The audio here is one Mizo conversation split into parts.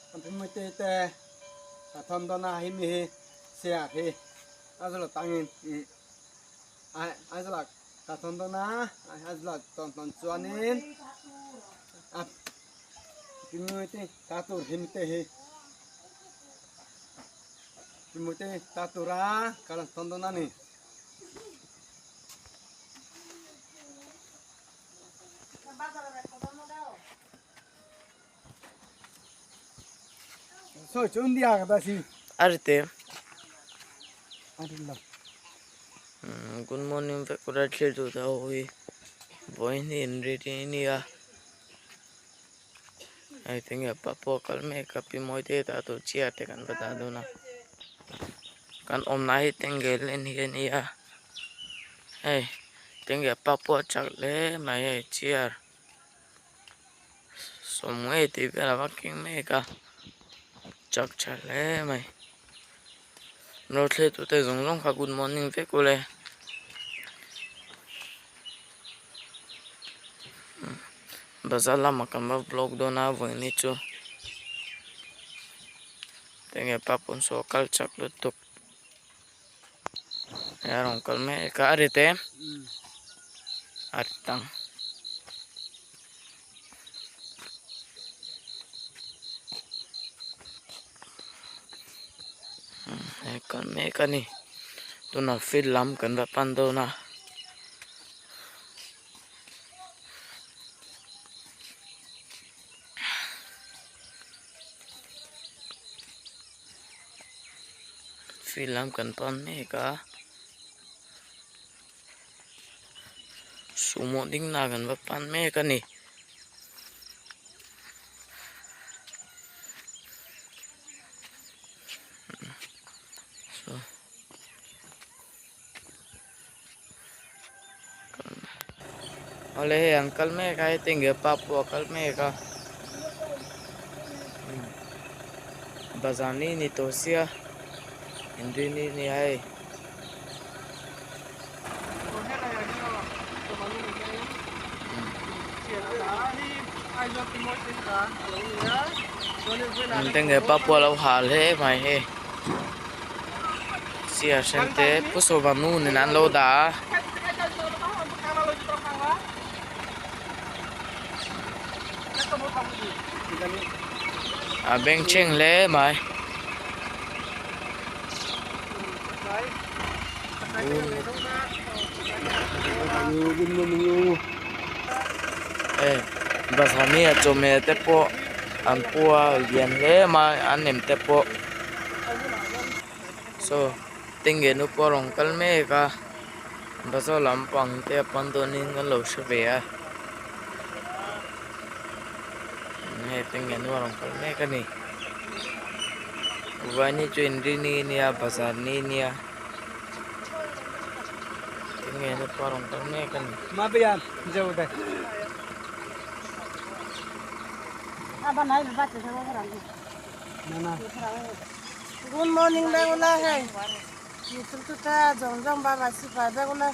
Kan pi mui te te ka thawm dawn a hemi hi chair hi Aizawl atangin ih Aizawl ah ka thawm dawn a Aizawl ah tawn tawn chuanin a pi mui te ta tur hemi te hi pi mui te ta tura ka rawn thawn dawn a ni. Good morning vek ula thlir duh ta ho hi vawiin hi in ready ania hei tinge pa pawh a kal mek a pi mawi te tah tur chair te kan va dah dawn a kan awmna hi tengel en hi ania hei tengel pa pawh a chak hle mai hei chair. Sawm ngei tih vel a va keng mek a chak tha hle mai lo thlir tute zawng zawng kha good morning vek ule bazar lamah kan va vlog dawn a vawiin chu enge pa pawn saw a kal chak lutuk a rawn kal mek a a ri te a ri tang. Hei kal mek a ni tunah field lam kan va pan dawn a. Field lam kan pan mek a sumo ding na kan va pan mek a ni. Awle hei an kal mek a heti nge pa pawh a kal mek a bazar ni ni tawh sia inrin hi nia hei. Tenge pa pawh a lo hal hle mai hei. Chair sen te pu sawma nu nen an lo dah a. A bengchheng hle mai. Hei bazar ni a chawhmeh te pawh an pu a lian hle mai a nem te pawh. Saw tenge nu pawh a rawn kal mek a bazar lampang te a pan dawnin kan lo hre ve a hei tenge nu a rawn kal mek a ni vawiin hi chu inrini ania bazar ni ania tenge nu pawh a rawn kal mek a ni. Good morning begula hei mitul tuta jong jong ba ba sipai begula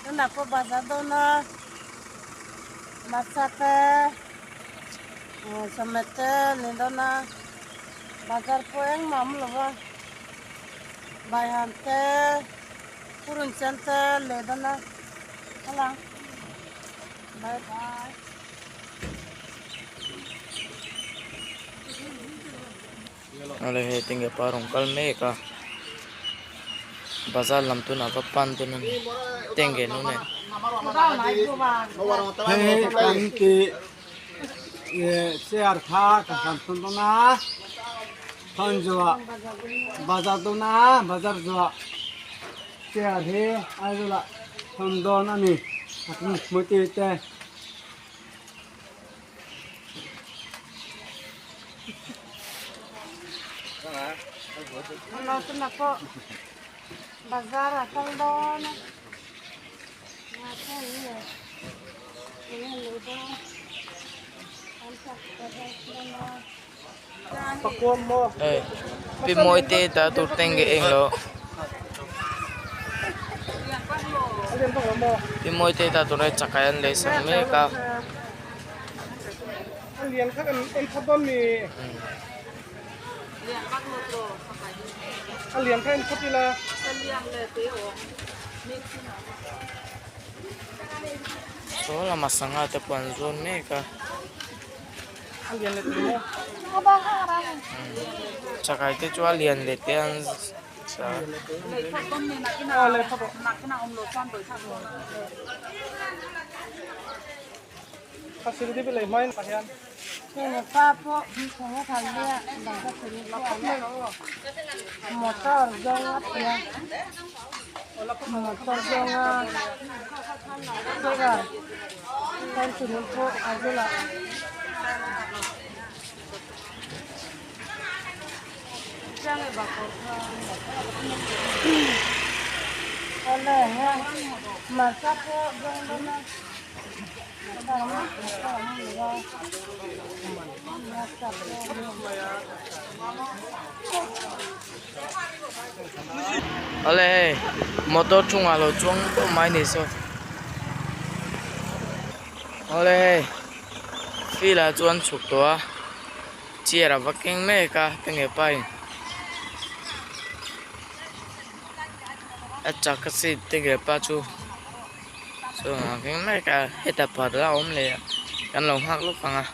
tuna po bazar dona masate somete nindona bazar po eng mam lova baihante purun chente ledona halang bye bye. Awle hei tinge pa rawn kal mek a bazar lam tunah va pan dawn a ni tenge nu nen. Hei kan ti chair kha ka hran thun dawn a thawn zuah bazar dawn a bazar zuah chair hi Aizawl ah thawn dawn a ni a hmu te. Hello tunah pawh bazar a kal dawn a Hei pi mawi te ta tur te nge eng lo pi mawi te ta tur hei chakai an lei sak mek a. Saw lama sangha te pawh an zuar mek a. Chakai te chu a lian leh te an sa. Awle hei motor chungah lo chuang tawh mai ni saw awle hei field ah chuan chhuk tawh a chair a va keng mek a tenge pa in a chak a seat tenge pa chu. Chuan a keng mek a hetah pakhat la awm leh a kan lo nghak lawk ang a.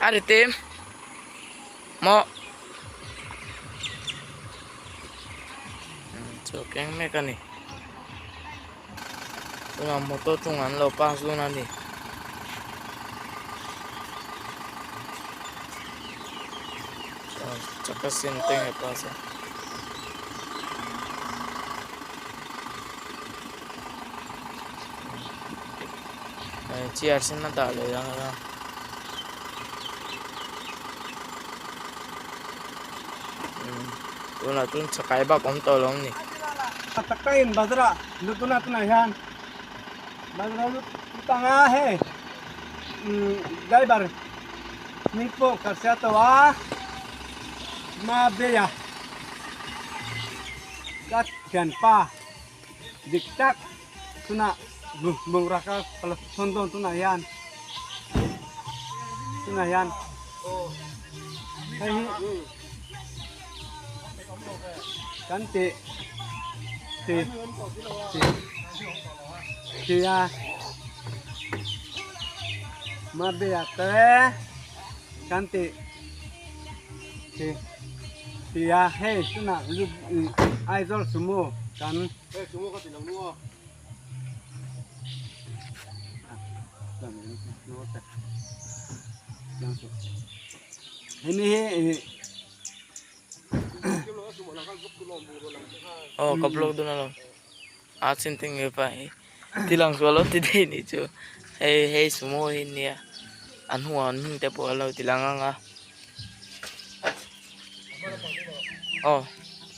A ri tim maw chu a keng mek a ni tunah motor chungah an lo pass dawn a ni. Chaka sin te nge pass a. Chair sen a dah leh ang a. Tunah chuan chakai bak awm tawh lo a ni. Takain bazar ah lutuna tunah hian bazar ah lut ang a hei driver hming pawh ka hria tawh a Mabeia ka thianpa dik tak tunah bungrah ka la thawn dawn tunah hian tunah hian hei hi kan tih ti ti ti a Mabeia te kan tih ti ti a hei tunah Aizawl sumo kan. Hemi hi Aw ka blog dawn alawm a chin te nge pa hi tilang sual lo ti daih nih chu hei hei sumo hi nia a hnungah an hming te pawh an lo ti lang ang a aw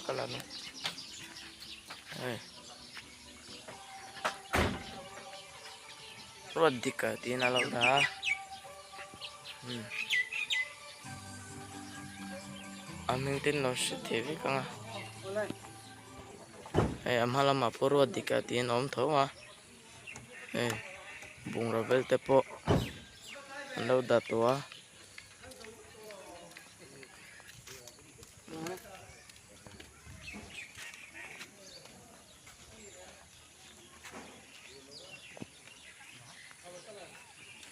ka la na hei. Ruat dik ah tiin a lo dah a a hming te an lo hre thei vek ang a hei a hma lamah pawh ruat dik ah tiin a awm tho a hei bungraw vel te pawh an lo dah tawh a.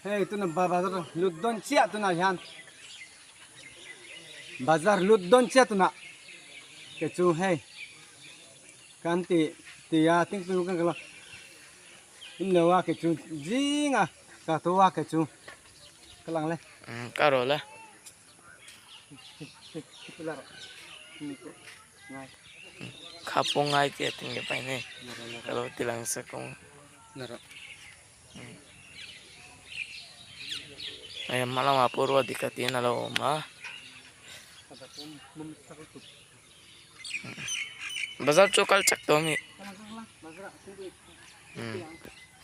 Hei tuna bazar lut dawn chiah tunah hian bazar lut dawn chiah tunah te chu hei kan ti ti a tingpui kan kal a in lo a kei chu zing a ka tho a kei chu ka lang le. Ka rawh le. Kha pawh ngai tih a tinge pai nei ka lo ti lang sak ang hei a hma lamah pawh ruat dik a tiin a lo awm a bazar chu kal chak tawh ami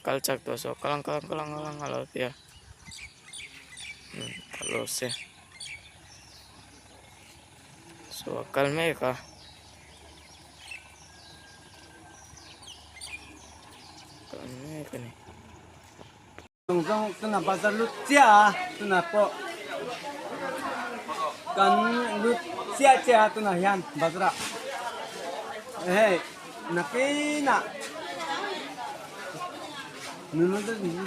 kal chak tawh saw kal ang kal ang kal ang kal ang a lo ti a a lo se saw a kal mek a. mek a ni. Zawng zawng tuna bazar lut chiah a tunah pawh kan lut chiah chiah a tunah hian bazar ah hei nakinah nunna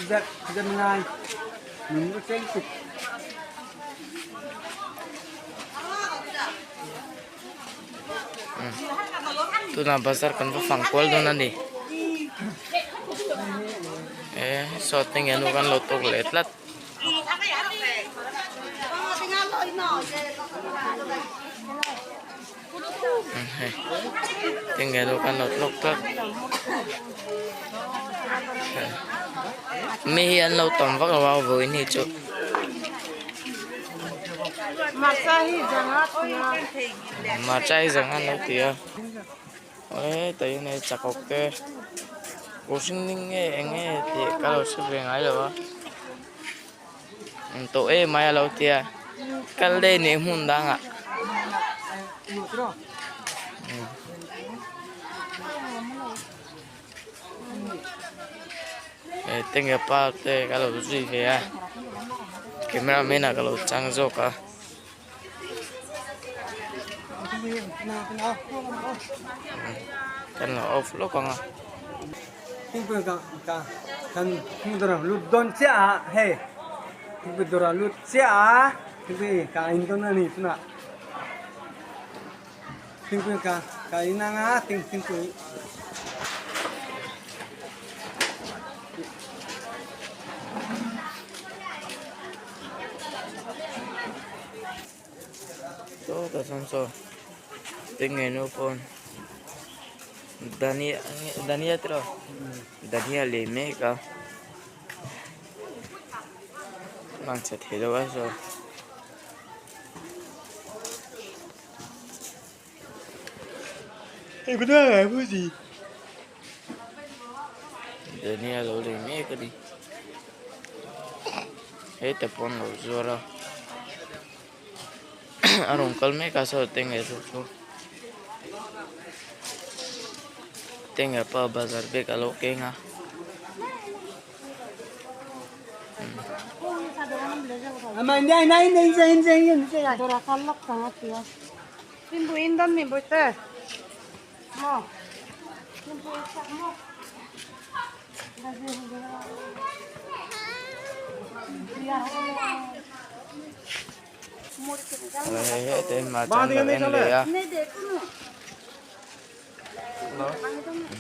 zet ngai nunna chen tuk. Tunah bazar kan va fang kual dawn a ni e saw te nge nu kan lo tawk leh tlat. Hei te nge nu kan lo tawk tlat mi hi an lo tam vak lo a vawiin hi chu. Hmarcha hi zanga an lo ti a awle tah hian hei chakawk te kawr hring ning nge eng nge tih ka lo hre ve ngai lo a eng tawh em mai a lo tia kal daih a nih hmun dangah. Hei tenge pa te ka lo zui ve a camera man ah ka lo chang zawk a. Kan lo off lawk ang a. Thingpui ka ka in anga thing thingpui. Saw tah chuan saw tinge nu pawn dhania dhania tiraw dhania lei mek a lang chhe thei lo a saw. Dhania lo lei mek a ni heta pawn lo zuar a a rawn kal mek a saw tenge chu chu tenge pa bazar bag a lo keng a. Hei heta hi hmarcha an lo en leh a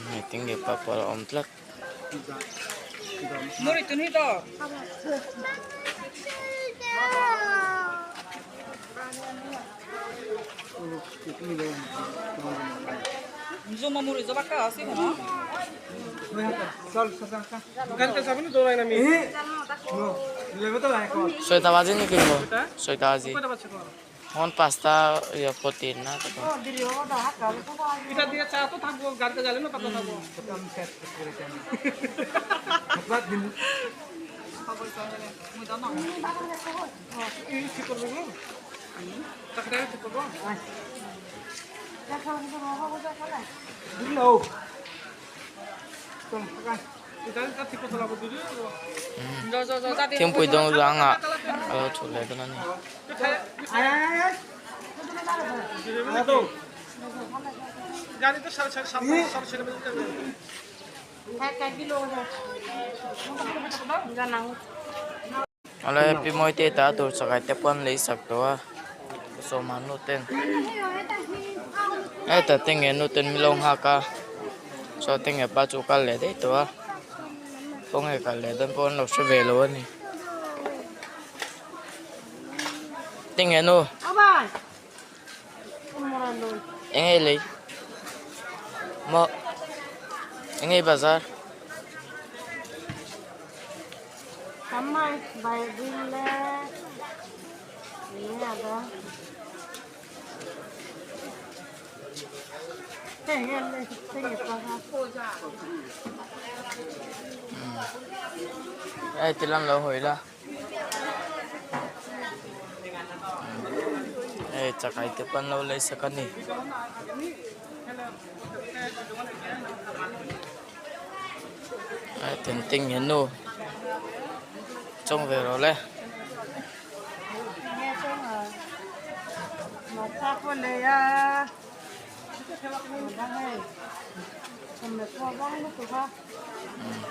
hei tinge pa pawh a awm tlat. ছয়টা বাজে নাকি ছয়টা বাজে এখন পাঁচটা ফোরটিন না তখন Thingpui dawng zangah a lo chhut leh dawn a ni. Awle pi mawi te ta tur chakai te pawh an lei sak tawh a sawma nu ten heta te nge nu ten min lo nghak a saw te nge pa chu kal leh daih tawh a khawnge kal leh dawn pawh an lo hre ve lo a ni te nge nu eng nge lei maw eng nge bazar. Hei ti lam lo hawi la hei chakai te pawh an lo lei sak a ni. Tengteng hian nu chawng ve rawh le.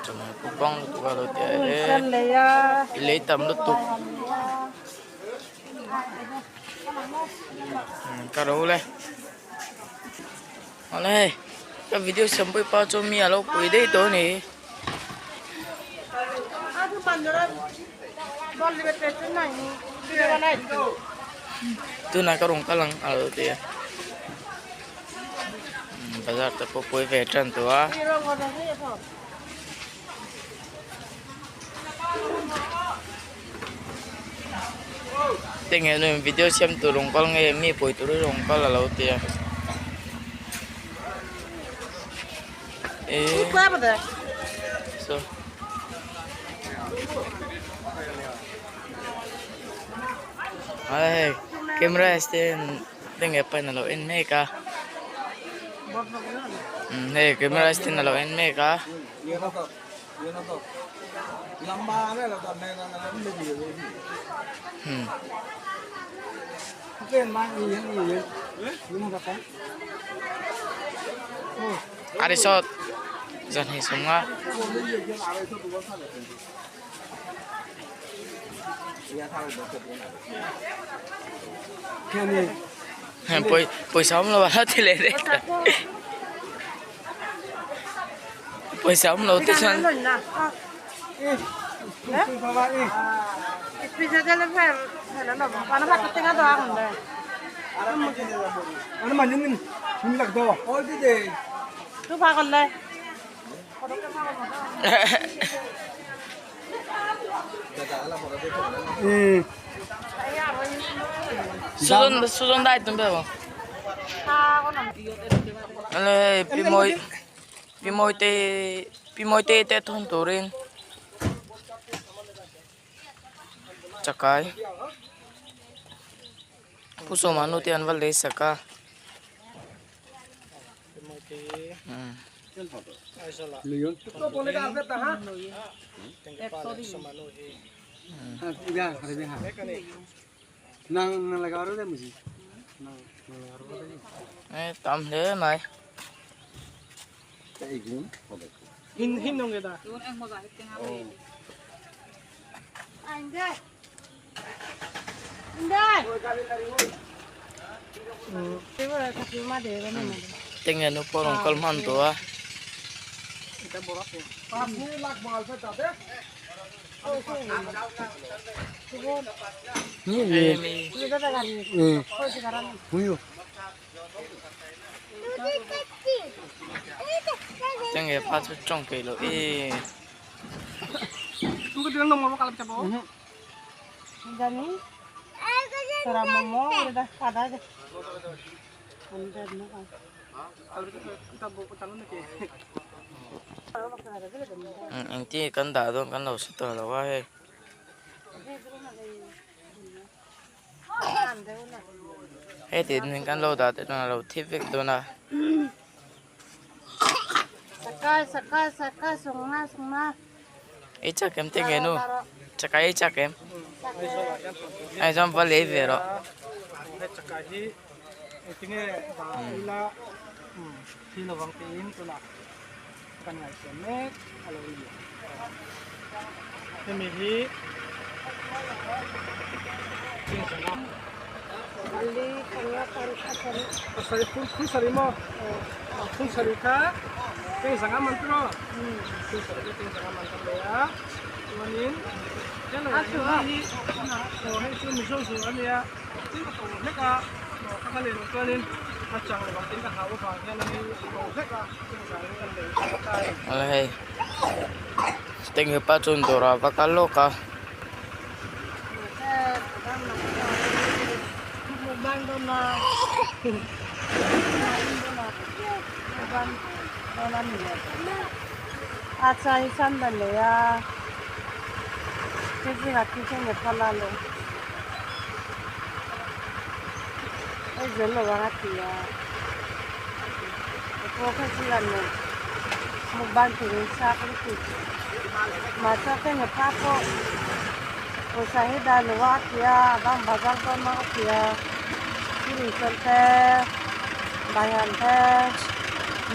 Chawhmeh pawh bang lutuk a lo ti a e i lei tam lutuk ka ro le awle hei ka video siam pawh pa chu mi a lo pui daih tawh a ni. Tunah ka rawn kal ang a lo ti a. Bazar te pawh pui ve tan tawh a. Tinge nuin video siam tur rawn kal nge mi pawi tur hi rawn kal a lo ti a. Eh. So. Hei camera stand tinge pahin a lo en mek a hei camera stand a lo en mek a. A resort zan hi sawm nga. Pawisa awm lo a la ti leh daih ta pawisa awm lo te chuan Sujon Sujon dai tum bebo ale pi mawi pi mawi te pi mawi te te thawm turin chakai pu sawma nu te an va lei sak a. Tam hle mai. Tinge nu pawh rawn kal hman tawh a. Tinge pa chu tawng peih loh ee. Engtin nge kan dah dawn kan lo hre tawh lo a hei. Heti in kan lo dah te chuan a lo thip vek dawn a. Ei chak em te nge nu chakai ei chak em ai chuan va lei ve rawh. Awle hei tengge pa chuan dawr ah va kal lawk a. Mukbang turin chak lutuk. Mahse ka ngepa pawh pawisa hi dah lo a a ti a, a bang bazar dawn a a ti a, piring fel te, baihan te,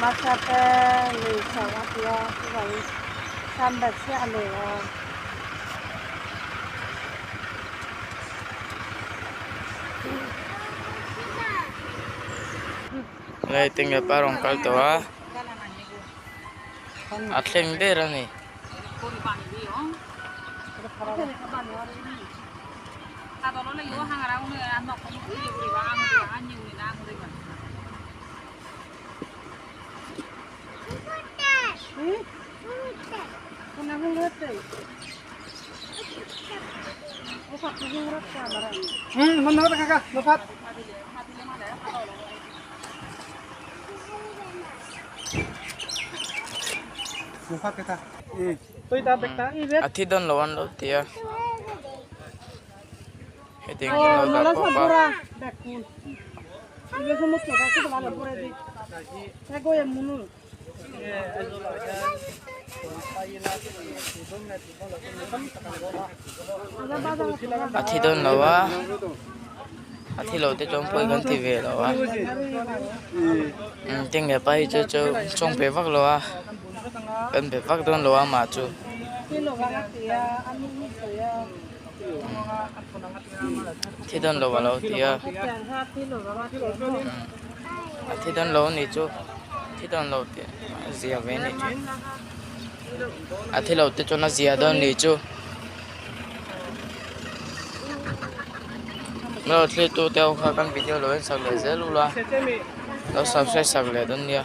masa te lei chauh a ti a, chuvangin sandal chiah a lei a. Hei tinge pa rawn kal tawh a a thleng der a ni. A thi dawn lo an lo ti a hetiang hian lo dah pawp a. A thi dawn lo a a thi lo te chuan pawi kan ti ve lo a tinge pa hi chu chu chawng pe vak lo a kan be vak dawn lo a amah chu. Thi dawn lo a lo ti a a thi dawn lo a nih chu thi dawn lo tih a zia ve a nih chu a thi lo te chuan a zia dawn a nih chu lo thlir tu te ho kha kan video lo en sak leh zel ula lo subscribe sak leh dawn nia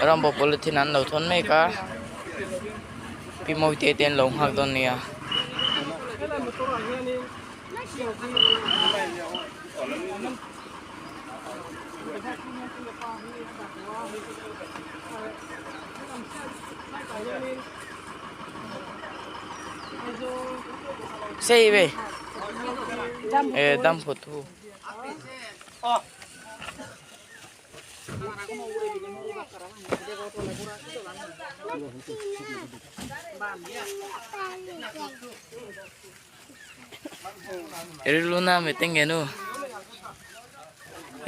rambo polythene an lo thawn mek a. Pi Mawite te an lo nghak dawn nia. Sei ve e dam phut thu. Rilru na mi te nge nu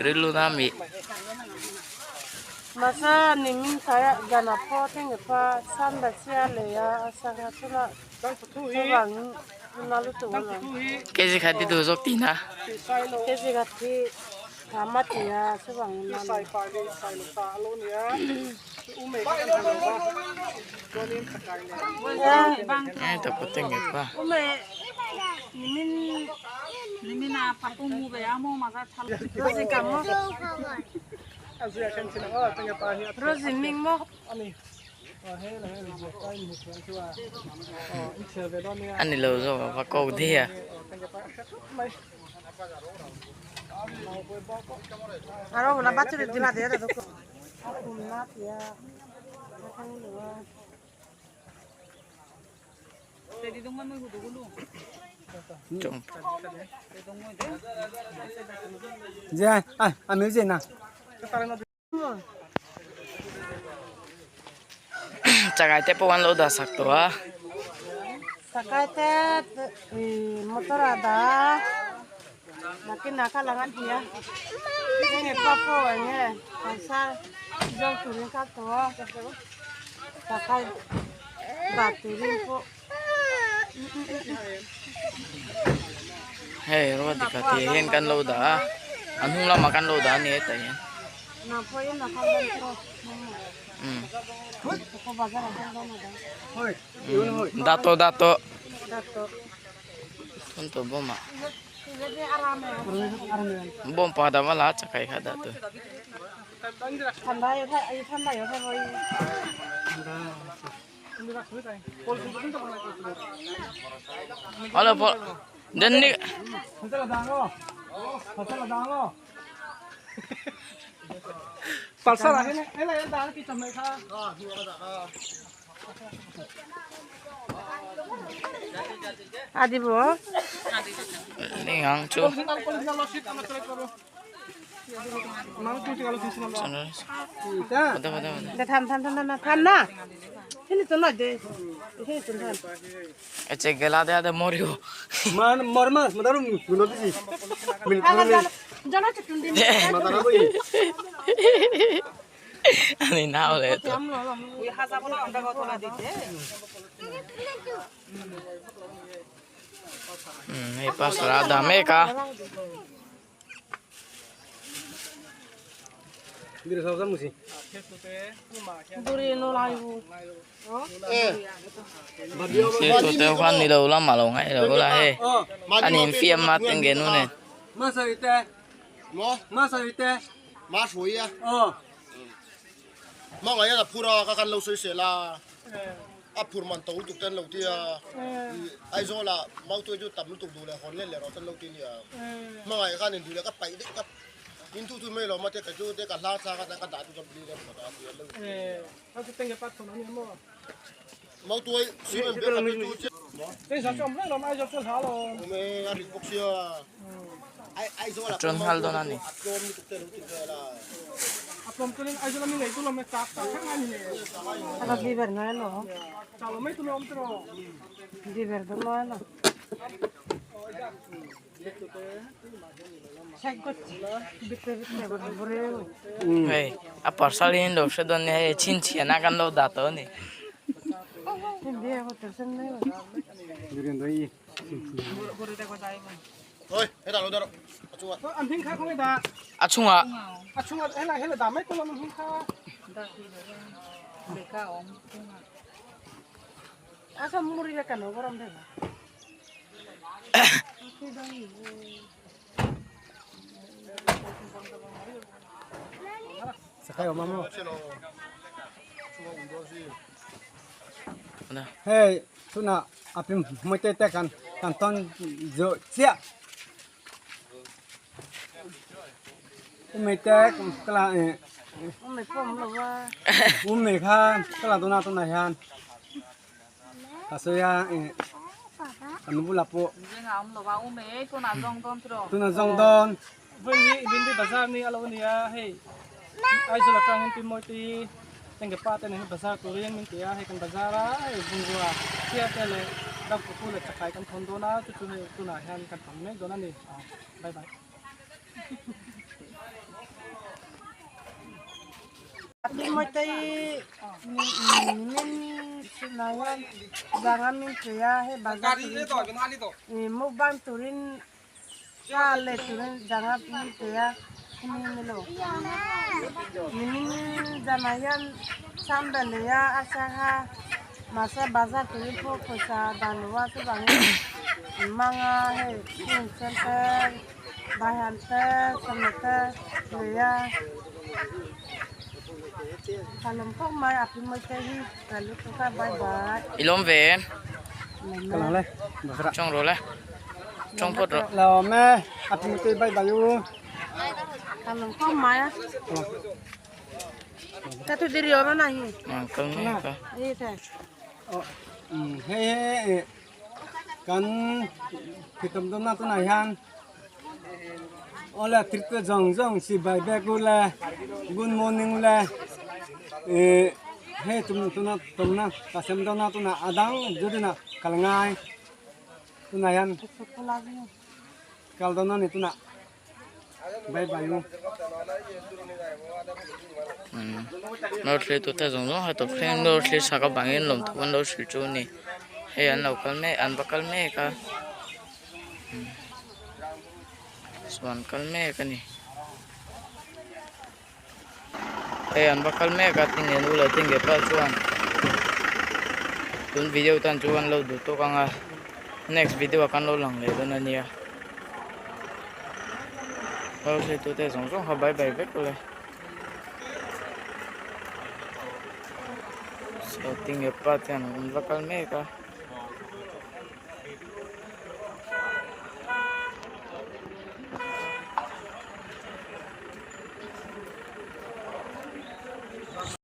rilru na mi. Masa nimin thaia jana pho te nge pa sanda chia leia a sangha chula chuvang na lutuk a lang. Kg khat ti duh zawk tihna. Kg khat hi. A ni lo zawk a va ko daih a. Chakai te pawh an lo dah sak tawh a. Chakai te motor ah dah a nakin ah kal ang a ti a heng pawh pawh eng nge pawisa zawng turin kal tawh a chakai dah turin pawh. Hei ruat dikhat tih hian kan lo dah a a hnung lamah kan lo dah a ni hetah hian dah tawh dah tawh phone tawh bawm ah bawm pakhat a va la a chakai kha dah tawh. আচ্ছা গেলা দেয়া দে মরিও মরমা মদারু গুলো দিছি আমি না হলে তো এই pastor Adameka. Thlir tu te khan ni lo la mah lo ngaih lo la hei an infiam a tenge nu nen. A phur man to lutuk te an lo ti a, Aizawl ah Mautuai chu tam lutuk duh leh hawn let leh rawh te an lo ti nia. Hmangaih khan in duh leh ka paih daih ka in thu thu mai lo mate ka chu te ka hlang thlak a ka dah chu ka bli rem phawt a ti an lo ti nia. Mautuai cement bag a chu chiah. Awm e a rit bawk sia. Aizawl ah Ṭawn nghal dawn a ni. a tlawm lutuk te an lo ti vel a. Hei a parcel hi an lo hre dawn nia hei chhinchhiahna kan lo dah tawh a ni. A chungah. Hei tunah a pim hmawite te kan kan tawn zawh chiah umei te ka la umei kha ka la dawn a tunah hian ka sawi a kan bulah pawh tunah zawng dawn. Aizawl atangin Pi Mawite Tengge pa te nen hi bazar turin min ti a, hei kan bazar a, hei bungrua chhia te leh dangpupu leh chakai kan thawn dawn a, chu chu hei tunah hian kan thawn mek dawn a ni, bye bye. Pi Mawite min tunah hian zanga min ti a, hei bazar turin mukbang turin Cha leh turin zanga min pe a, hemi ni lo. Nimin zanah hian Samba lei a a sangha mahse bazar turin pawh pawisa dan lo a chuvangin an mang a hei phone sen te baihan te sawmhnaw te lei a tha lawm khawp mai a pi mawi te hi ka lutuk a bye bye. I lawm ve em? Chawng rawh le. Chawng phawt rawh. Lawm e, a pi te bye bye u. Tha lawm khawp mai a. Ka thu diri awm a na hi. Kal mai ka. Hi the. Hei hei kan thitam dawn na tunah hian awle thil zawng zawng chibai bek u le good morning u le ih hei tuna tumna ka sem dawn a tunah a dang zudin ah kal ngai tunah hian kal dawn a ni tunah bye bye u. Nawr thlir tute zawng zawng ha tawp thleng nawr thlir sak avangin lawmthu an lo hrilh chu a ni hei an lo kal mek an va kal mek a chuan kal mek a ni hei an va kal mek a tinge nu leh tinge pa chuan tun video tan chu an lo duh tawk ang a next video ah kan lo lang leh dawn a nia lo thlir tute zawng zawng kha bye bye vek ule saw tinge pa te an va kal mek a.